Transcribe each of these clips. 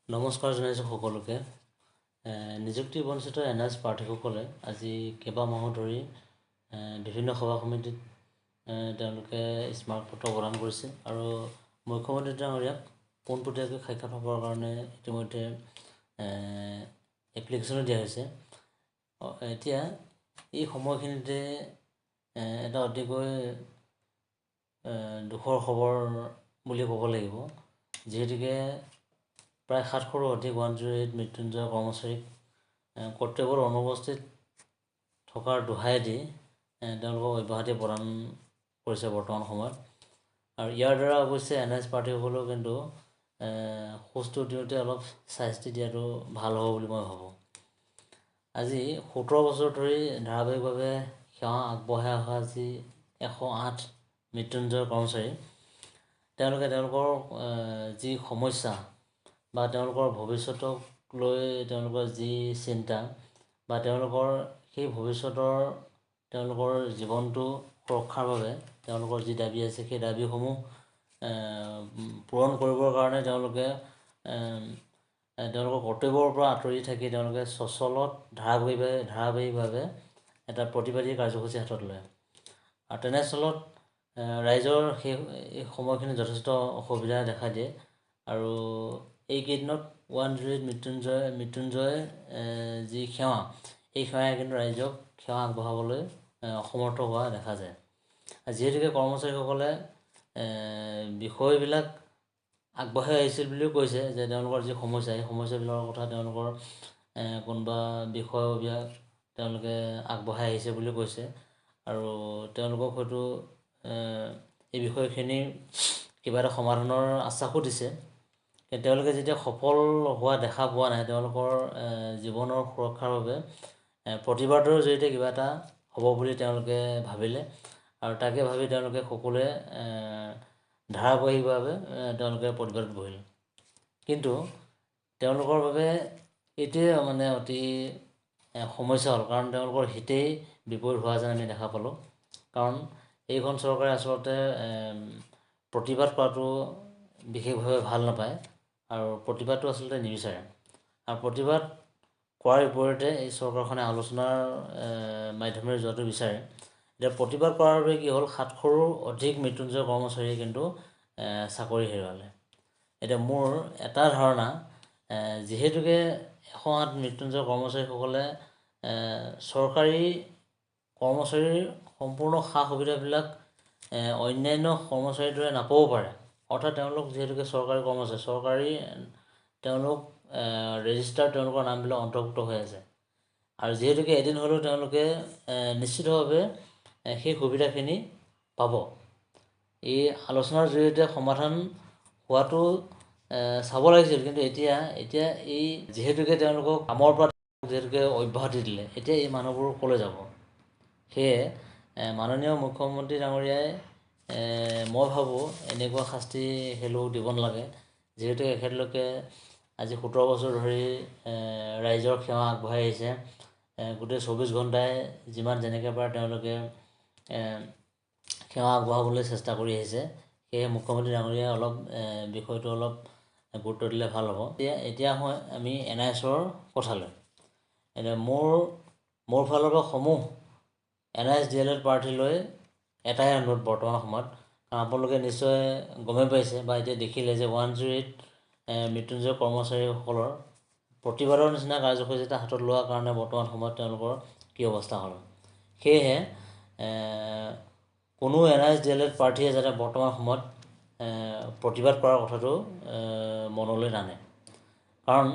নমস্কাৰ জনাইছোঁ সকলোকে। নিযুক্তি বঞ্চিত এনএছ প্ৰাৰ্থীসকলে আজি কেইবামাহো ধৰি বিভিন্ন সভা সমিতিত তেওঁলোকে স্মাৰকপত্ৰ প্ৰদান কৰিছে আৰু মুখ্যমন্ত্ৰী ডাঙৰীয়াক পোনপটীয়াকৈ সাক্ষাৎ হ'বৰ কাৰণে ইতিমধ্যে এপ্লিকেশ্যনো দিয়া হৈছে। এতিয়া এই সময়খিনিতে এটা অতিকৈ দুখৰ খবৰ বুলি ক'ব লাগিব, যিহেতুকে প্ৰায় 700ৰো অধিক 108 মৃত্যুঞ্জয় কৰ্মচাৰীক কৰ্তব্যত অনুপস্থিত থকাৰ দোহাই দি তেওঁলোকক অব্যাহতি প্ৰদান কৰিছে বৰ্তমান সময়ত। আৰু ইয়াৰ দ্বাৰা অৱশ্যে এন এছ প্ৰাৰ্থীসকলেও কিন্তু খোজটো দিওঁতে অলপ চাই চিতি দিয়াটো ভাল হ'ব বুলি মই ভাবোঁ। আজি 17 বছৰ ধৰি ধাৰাবাহিকভাৱে সেৱা আগবঢ়াই অহা যি 108 মৃত্যুঞ্জয় কৰ্মচাৰী, তেওঁলোকে তেওঁলোকৰ যি সমস্যা বা তেওঁলোকৰ ভৱিষ্যতক লৈ তেওঁলোকৰ যি চিন্তা বা তেওঁলোকৰ সেই ভৱিষ্যতৰ তেওঁলোকৰ জীৱনটো সুৰক্ষাৰ বাবে তেওঁলোকৰ যি দাবী আছে, সেই দাবীসমূহ পূৰণ কৰিবৰ কাৰণে তেওঁলোকে তেওঁলোকৰ কৰ্তব্যৰ পৰা আঁতৰি থাকি তেওঁলোকে চচলত ধাৰাবাহিকভাৱে এটা প্ৰতিবাদী কাৰ্যসূচী হাতত লয়। আৰু তেনেস্থলত ৰাইজৰ সেই সময়খিনি যথেষ্ট অসুবিধা দেখা দিয়ে। আৰু এইকেইদিনত 108 মৃত্যুঞ্জয় যি সেৱা, এই সেৱাই কিন্তু ৰাইজক সেৱা আগবঢ়াবলৈ অসমৰ্থ হোৱা দেখা যায়। যিহেতুকে কৰ্মচাৰীসকলে বিষয়বিলাক আগবঢ়াই আহিছিল বুলিও কৈছে যে তেওঁলোকৰ যি সমস্যা, সেই সমস্যাবিলাকৰ কথা তেওঁলোকৰ কোনোবা বিষয়ববীয়াক তেওঁলোকে আগবঢ়াই আহিছে বুলি কৈছে। আৰু তেওঁলোকক হয়তো এই বিষয়খিনি কিবা এটা সমাধানৰ আশ্বাসো দিছে। তেওঁলোকে যেতিয়া সফল হোৱা দেখা পোৱা নাই, তেওঁলোকৰ জীৱনৰ সুৰক্ষাৰ বাবে প্ৰতিবাদৰ জৰিয়তে কিবা এটা হ'ব বুলি তেওঁলোকে ভাবিলে আৰু তাকে ভাবি তেওঁলোকে সকলোৱে ধাৰাবাহিকভাৱে তেওঁলোকে প্ৰতিবাদত বহিল। কিন্তু তেওঁলোকৰ বাবে এইটোৱে মানে অতি সমস্যা হ'ল, কাৰণ তেওঁলোকৰ হিতেই বিপৰীত হোৱা যেন আমি দেখা পালোঁ। কাৰণ এইখন চৰকাৰে আচলতে প্ৰতিবাদ কৰাটো বিশেষভাৱে ভাল নাপায় আৰু প্ৰতিবাদটো আচলতে নিবিচাৰে। আৰু প্ৰতিবাদ কৰাৰ বিপৰীতে এই চৰকাৰখনে আলোচনাৰ মাধ্যমেৰে যোৱাটো বিচাৰে। এতিয়া প্ৰতিবাদ কৰাৰ বাবে কি হ'ল, 700ৰো অধিক মৃত্যুঞ্জয় কৰ্মচাৰীয়ে কিন্তু চাকৰি হেৰুৱালে। এতিয়া মোৰ এটা ধাৰণা, যিহেতুকে 108 মৃত্যুঞ্জয় কৰ্মচাৰীসকলে চৰকাৰী কৰ্মচাৰীৰ সম্পূৰ্ণ সা সুবিধাবিলাক অন্যান্য কৰ্মচাৰীৰ দৰে নাপাবও পাৰে, অৰ্থাৎ তেওঁলোক যিহেতুকে চৰকাৰী কৰ্মচাৰী, চৰকাৰী তেওঁলোক ৰেজিষ্টাৰ তেওঁলোকৰ নামবিলাক অন্তৰ্ভুক্ত হৈ আছে আৰু যিহেতুকে এদিন হ'লেও তেওঁলোকে নিশ্চিতভাৱে সেই সুবিধাখিনি পাব। এই আলোচনাৰ জৰিয়তে সমাধান হোৱাটো চাব লাগিছিল, কিন্তু এতিয়া এতিয়া এই যিহেতুকে তেওঁলোকক কামৰ পৰা যিহেতুকে অব্যাহতি দিলে, এতিয়া এই মানুহবোৰ ক'লৈ যাব? সেয়ে মাননীয় মুখ্যমন্ত্ৰী ডাঙৰীয়াই মই ভাবোঁ এনেকুৱা শাস্তি সেইলোকক দিব নালাগে। যিহেতু এখেতলোকে আজি 17 বছৰ ধৰি ৰাইজৰ সেৱা আগবঢ়াই আহিছে, গোটেই 24 ঘণ্টাই যিমান যেনেকৈ পাৰে তেওঁলোকে সেৱা আগবঢ়াবলৈ চেষ্টা কৰি আহিছে। সেয়ে মুখ্যমন্ত্ৰী ডাঙৰীয়াই অলপ বিষয়টো অলপ গুৰুত্ব দিলে ভাল হ'ব। এতিয়া হয় আমি এন আই এছৰ কথালৈ। এতিয়া মোৰ ফালৰ পৰা সমূহ N I S D El Ed প্ৰাৰ্থীলৈ এটাই অনুৰোধ বৰ্তমান সময়ত, কাৰণ আপোনালোকে নিশ্চয় গমেই পাইছে বা এতিয়া দেখিলে যে 108 মৃত্যুঞ্জয় কৰ্মচাৰীসকলৰ প্ৰতিবাদৰ নিচিনা কাৰ্যসূচী এটা হাতত লোৱাৰ কাৰণে বৰ্তমান সময়ত তেওঁলোকৰ কি অৱস্থা হ'ল। সেয়েহে কোনো N I S D El Ed প্ৰাৰ্থীয়ে যাতে বৰ্তমান সময়ত প্ৰতিবাদ কৰাৰ কথাটো মনলৈ নানে, কাৰণ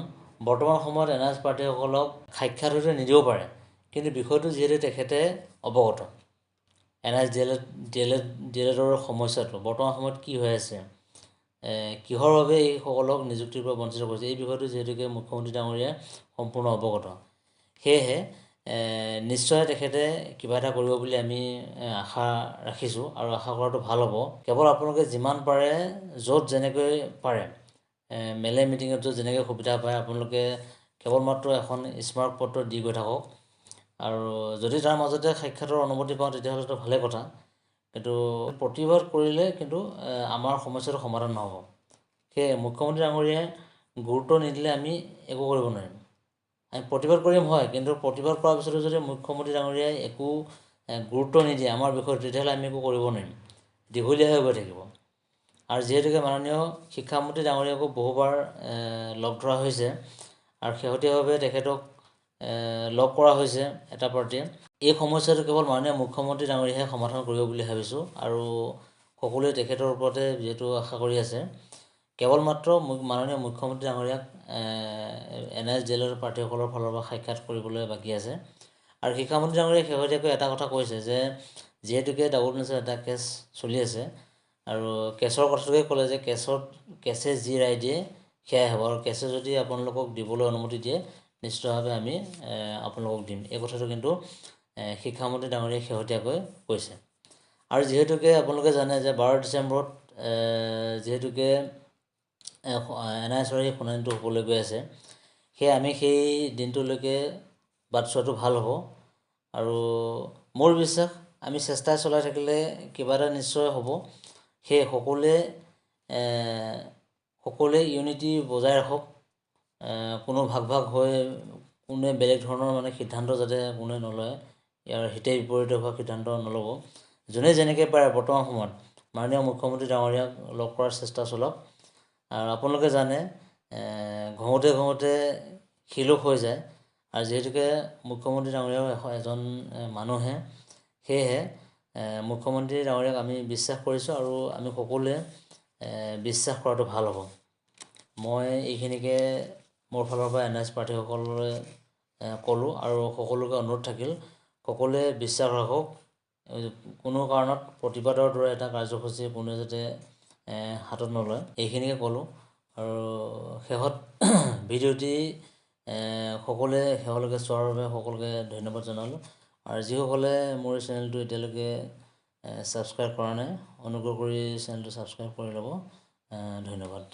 বৰ্তমান সময়ত এন I S প্ৰাৰ্থীসকলক সাক্ষাৎ হয়তো নিদিবও পাৰে, কিন্তু বিষয়টো যিহেতু তেখেতে অৱগত, N I S D El এডৰ সমস্যাটো বৰ্তমান সময়ত কি হৈ আছে, কিহৰ বাবে এইসকলক নিযুক্তিৰ পৰা বঞ্চিত কৰিছে, এই বিষয়টো যিহেতুকে মুখ্যমন্ত্ৰী ডাঙৰীয়া সম্পূৰ্ণ অৱগত। সেয়েহে নিশ্চয় তেখেতে কিবা এটা কৰিব বুলি আমি আশা ৰাখিছোঁ আৰু আশা কৰাটো ভাল হ'ব। কেৱল আপোনালোকে যিমান পাৰে, য'ত যেনেকৈ পাৰে, মেলে মিটিঙত য'ত যেনেকৈ সুবিধা পায়, আপোনালোকে কেৱল মাত্ৰ এখন স্মাৰকপত্ৰ দি গৈ থাকক। আৰু যদি তাৰ মাজতে সাক্ষাতৰ অনুমতি পাওঁ তেতিয়াহ'লেতো ভালেই কথা, কিন্তু প্ৰতিবাদ কৰিলে কিন্তু আমাৰ সমস্যাটো সমাধান নহ'ব। সেয়ে মুখ্যমন্ত্ৰী ডাঙৰীয়াই গুৰুত্ব নিদিলে আমি একো কৰিব নোৱাৰিম। আমি প্ৰতিবাদ কৰিম হয়, কিন্তু প্ৰতিবাদ কৰাৰ পিছতো যদি মুখ্যমন্ত্ৰী ডাঙৰীয়াই একো গুৰুত্ব নিদিয়ে আমাৰ বিষয়টো, তেতিয়াহ'লে আমি একো কৰিব নোৱাৰিম, দীঘলীয়া হৈ গৈ থাকিব। আৰু যিহেতুকে মাননীয় শিক্ষামন্ত্ৰী ডাঙৰীয়াকো বহুবাৰ লগ ধৰা হৈছে আৰু শেহতীয়াভাৱে তেখেতক লগ কৰা হৈছে এটা পাৰ্টীয়ে। এই সমস্যাটো কেৱল মাননীয় মুখ্যমন্ত্ৰী ডাঙৰীয়াহে সমাধান কৰিব বুলি ভাবিছোঁ আৰু সকলোৱে তেখেতৰ ওপৰতে যিহেতু আশা কৰি আছে। কেৱল মাত্ৰ মাননীয় মুখ্যমন্ত্ৰী ডাঙৰীয়াক N I S D L Ed প্ৰাৰ্থীসকলৰ ফালৰ পৰা সাক্ষাৎ কৰিবলৈ বাকী আছে। আৰু শিক্ষামন্ত্ৰী ডাঙৰীয়াই শেহতীয়াকৈ এটা কথা কৈছে যে যিহেতুকে ডাবল বেঞ্চত এটা কেছ চলি আছে আৰু কেছৰ কথাটোকে ক'লে যে কেছে যি ৰায় দিয়ে সেয়াই হ'ব, আৰু কেছে যদি আপোনালোকক দিবলৈ অনুমতি দিয়ে নিশ্চিতভাৱে আমি আপোনালোকক দিম। এই কথাটো কিন্তু শিক্ষামন্ত্ৰী ডাঙৰীয়াই শেহতীয়াকৈ কৈছে। আৰু যিহেতুকে আপোনালোকে জানে যে 12 ডিচেম্বৰত যিহেতুকে এন আই এছৰ সেই শুনানিটো হ'বলৈ গৈ আছে, সেয়ে আমি সেই দিনটোলৈকে বাট চোৱাটো ভাল হ'ব। আৰু মোৰ বিশ্বাস আমি চেষ্টা চলাই থাকিলে কিবা এটা নিশ্চয় হ'ব। সেয়ে সকলোৱে ইউনিটি বজাই ৰাখক, কোনো ভাগ ভাগ হৈ কোনোৱে বেলেগ ধৰণৰ মানে সিদ্ধান্ত যাতে কোনোৱে নলয়, ইয়াৰ হিতে বিপৰীতে হোৱা সিদ্ধান্ত নল'ব। যোনে যেনেকৈ পাৰে বৰ্তমান সময়ত মাননীয় মুখ্যমন্ত্ৰী ডাঙৰীয়াক লগ কৰাৰ চেষ্টা চলাওক। আৰু আপোনালোকে জানে ঘঁহোতে ঘঁহোতে শিলো হৈ যায়, আৰু যিহেতুকে মুখ্যমন্ত্ৰী ডাঙৰীয়াও এজন মানুহে, সেয়েহে মুখ্যমন্ত্ৰী ডাঙৰীয়াক আমি বিশ্বাস কৰিছোঁ আৰু আমি সকলোৱে বিশ্বাস কৰাটো ভাল হ'ব। মই এইখিনিকে মোৰ ফালৰ পৰা এন আই এছ প্ৰাৰ্থীসকললৈ ক'লোঁ আৰু সকলোকে অনুৰোধ থাকিল সকলোৱে বিশ্বাস ৰাখক, কোনো কাৰণত প্ৰতিবাদৰ দৰে এটা কাৰ্যসূচী কোনোৱে যাতে হাতত নলয়, এইখিনিকে ক'লোঁ। আৰু শেষত ভিডিঅ'টি সকলোৱে শেষলৈকে চোৱাৰ বাবে সকলোকে ধন্যবাদ জনালোঁ। আৰু যিসকলে মোৰ চেনেলটো এতিয়ালৈকে ছাবস্ক্ৰাইব কৰা নাই, অনুগ্ৰহ কৰি চেনেলটো ছাবস্ক্ৰাইব কৰি ল'ব। ধন্যবাদ।